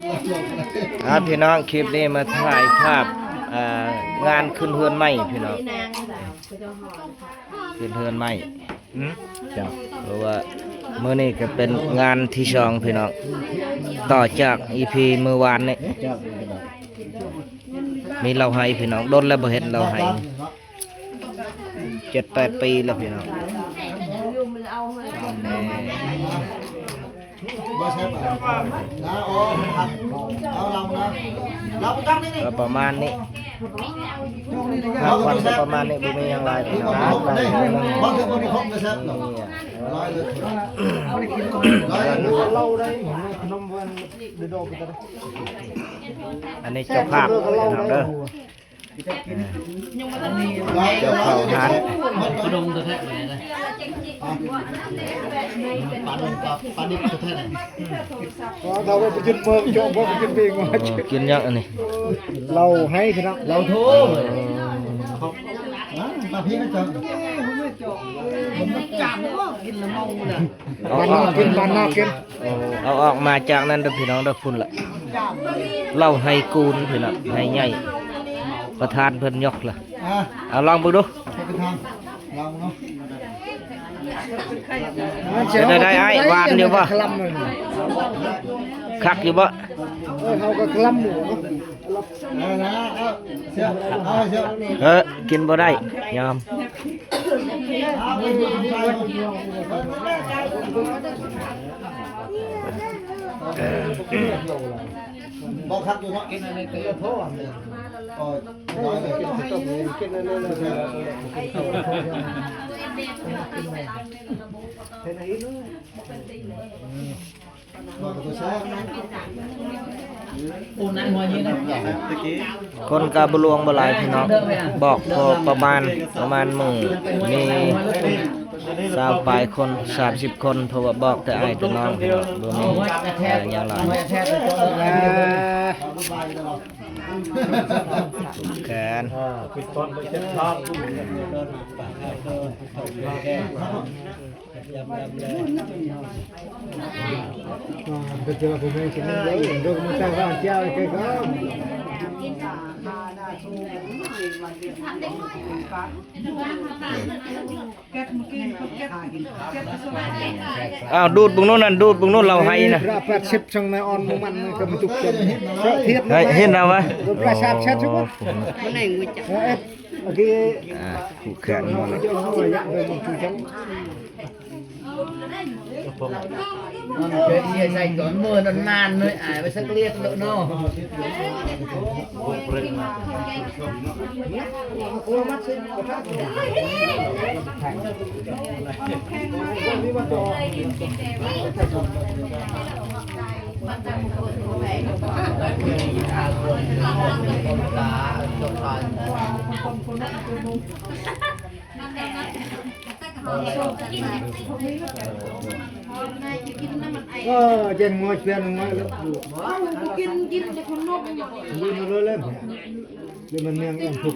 ອ່າ ພີ່ນ້ອງ ຄລິບນີ້ມາຖ່າຍພາບ ອ່າ ງານຂຶ້ນເຮືອນໃໝ່ພີ່ນ້ອງ ຂຶ້ນເຮືອນໃໝ່ ອືມ ເຈົ້າ ເພາະວ່າມື້ນີ້ກໍເປັນງານທີສອງພີ່ນ້ອງ ຕໍ່ຈາກອີພີມື້ວານນີ້ ມີເລົ່າໄຮ່ພີ່ນ້ອງ ດົນແລ້ວບໍ່ເຫັນເລົ່າໄຮ່ ເຈັດແປດປີແລ້ວພີ່ນ້ອງ ກໍປະມານນີ້ ພາກຜ່ອນກໍປະມານນີ້ ບໍ່ມີຫຍັງຫຼາຍພີ່ນ້ອງ ອັນນີ້ເຈົ້າພາບພີ່ນ້ອງເດີ. ເຈົ້າເຂົ້າຮ້ານ ປາດົງແທ້ໆ ປາດິບແທ້ໆ ເອົາໄປກິນເມືອງ ເຈາະບໍ່ໄປກິນເອງ ເອີ ກິນຫຍັງອັນນີ້ ເຫຼົ້າໄຮ່ພີ່ນ້ອງ ເຫຼົ້າໂທ ມາພີ້ມາເຈາະ ເອົາອອກ ກິນບ້ານນອກກິນ ເອົາອອກມາຈາກນັ້ນເດີພີ່ນ້ອງເດີ ພຸ້ນລະ ເຫຼົ້າໄຮ່ກູນພີ່ນ້ອງ ໄຮ່ໃຫຍ່ ປະທານເພິ່ນຍົກລະ ອ່າ ເອົາລອງເບິ່ງດູ ເປັນໄດອ້າຍ ຫວານຢູ່ບໍ່ ຄັກຢູ່ບໍ່? ເອີ ເຮົາກໍກະລຳໝູ ເອີ ກິນບໍ່ໄດ້ ຍອມ ບໍ່ຄັກຢູ່ເນາະ ກິນອັນນີ້ກໍໂທ ໂອ້ຍ ກິນອັນນີ້ ເຮັດໃຫ້ ຄົນກະບໍ່ຫຼວງບໍ່ຫຼາຍພີ່ນ້ອງ ບອກພໍປະມານ ປະມານມື້ມີຊາວປາຍຄົນ ສາມສິບຄົນ ເພາະວ່າບອກແຕ່ອ້າຍແຕ່ນ້ອງພີ່ນ້ອງ ບໍ່ມີຫຍັງຫຼາຍ ແຂນ ອ້າວ ດູດເບິ່ງໂນ້ນນັ້ນ ດູດເບິ່ງໂນ້ນ ເຫຼົ້າໄຮ່ນະ ພະແປດສິບ ສັງນາຍອອນ ມັນກໍບໍ່ຈຸກເຕັມ ເຫັນແລ້ວວະ ໂອ້ ມັນແຮງ ອ່າ ຜູ້ແຂນ ມັນເປັນເອີຍໃສ່ກ່ອນເມີນານໆເລີຍ ອາຍໄປສັກລຽດເນາະ. ເອີ ເຢັນງວດເປັນງວດແລ້ວ ກິນ ກິນແຕ່ຂະໜົມ ກິນເລີຍ ເລີຍ ມັນຍັງອັນທຸກ.